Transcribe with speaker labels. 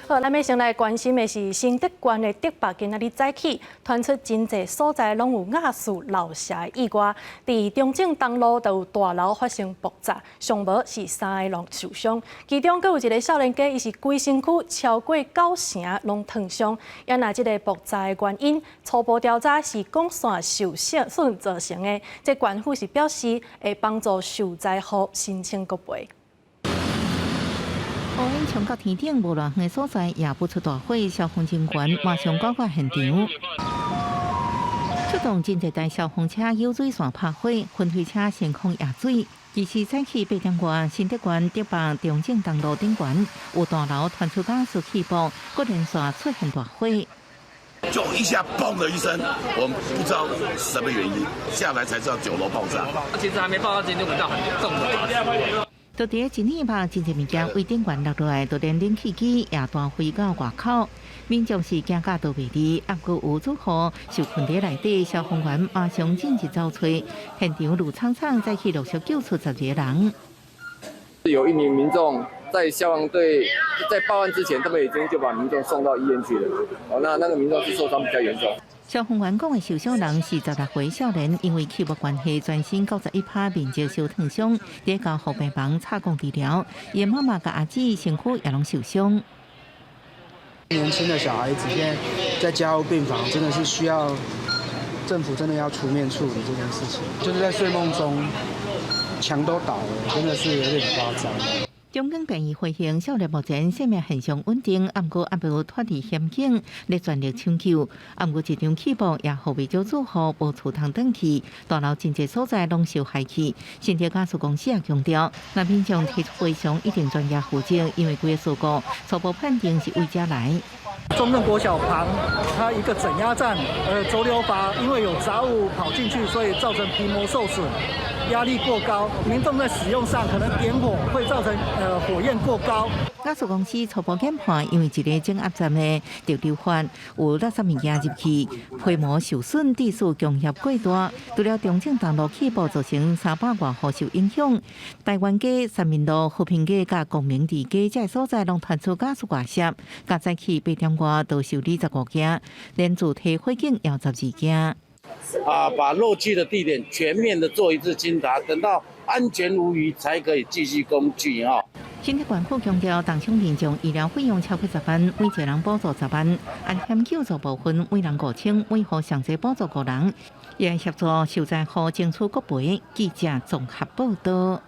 Speaker 1: 好，咱欲先來關心的是新竹縣的竹北今仔日早起傳出真濟所在攏有瓦斯漏射的意外，佇中正東路就有大樓發生爆炸，上無是三个人受傷，其中閣有一个少年家，伊是規身軀超過九成攏燙傷。啊若這个爆炸的原因，初步調查是管線受損造成的。這縣府是表示會幫助受災戶申請國賠。
Speaker 2: 烏煙衝到天頂，無偌遠的所在也爆出大火，消防人員馬上趕到現場，出動真濟台消防車、油水線拍火，噴水車升空壓水。其實早起8點外，新竹縣竹北中正東路頂懸有大樓傳出瓦斯氣爆，閣連續出現大火。
Speaker 3: 就一下嘣的一聲，我們不知道什麼原因，下來才知道9樓爆炸。
Speaker 4: 其實還沒爆炸之前就聞到很重的瓦斯。
Speaker 2: 就佇這一晡，真濟物件對頂懸落落來，就連冷氣機也彈飛到外口。民眾是驚甲逃袂離，毋過有住戶受困佇內底，消防員馬上緊急走揣，現場滷慘慘，再去陸續救出12個人。
Speaker 5: 有一名民眾在消防隊在報案之前，他們已經就把民眾送到醫院去了。哦，那個民眾是受傷比較嚴重。
Speaker 2: 消防員講的受傷人是16歲少年，因為氣爆關係，全身91趴面積受燙傷，佇加護病房插管治療。伊的媽媽佮阿姊身軀也攏受傷。
Speaker 6: 年輕的小孩子現在在加護病房，真的是需要政府真的要出面處理這件事情。就是在睡夢中，牆都倒了，真的是有點誇張。
Speaker 2: 中央病院回應，少年目前生命現象穩定，毋過猶未脫離險境，咧全力搶救。毋過這場氣爆也予袂少住戶無厝通轉去，大樓真濟所在攏燒害去。新竹瓦斯公司也強調，若民眾提出賠償，一定專業負責，因為規個事故初步判定是對這來。
Speaker 7: 中正國小旁，它一個整壓站，軸流閥因為有雜物跑進去，所以造成皮膜受損，壓力過高，民眾在使用上可能點火會造成火焰過高。
Speaker 2: 瓦斯公司初步研判，因為一个整壓站的軸流閥有垃圾物件入去，皮膜受損，致使強壓過大。除了中正東路氣爆造成300外戶受影響，台灣街、三民路、和平街佮光明治街這所在攏傳出瓦斯外泄，加早起8點外都修理15件，連自提火警也有12件。
Speaker 8: 啊，把漏氣的地點全面的做一次清查，等到安全無虞才可以繼續供氣哈。
Speaker 2: 新竹縣府強調，重傷民眾醫療費用超過10萬，每一個人補助10萬；安險救助部分，每人5000，每戶上濟補助五人，也協助受災戶爭取國賠。記者綜合報道。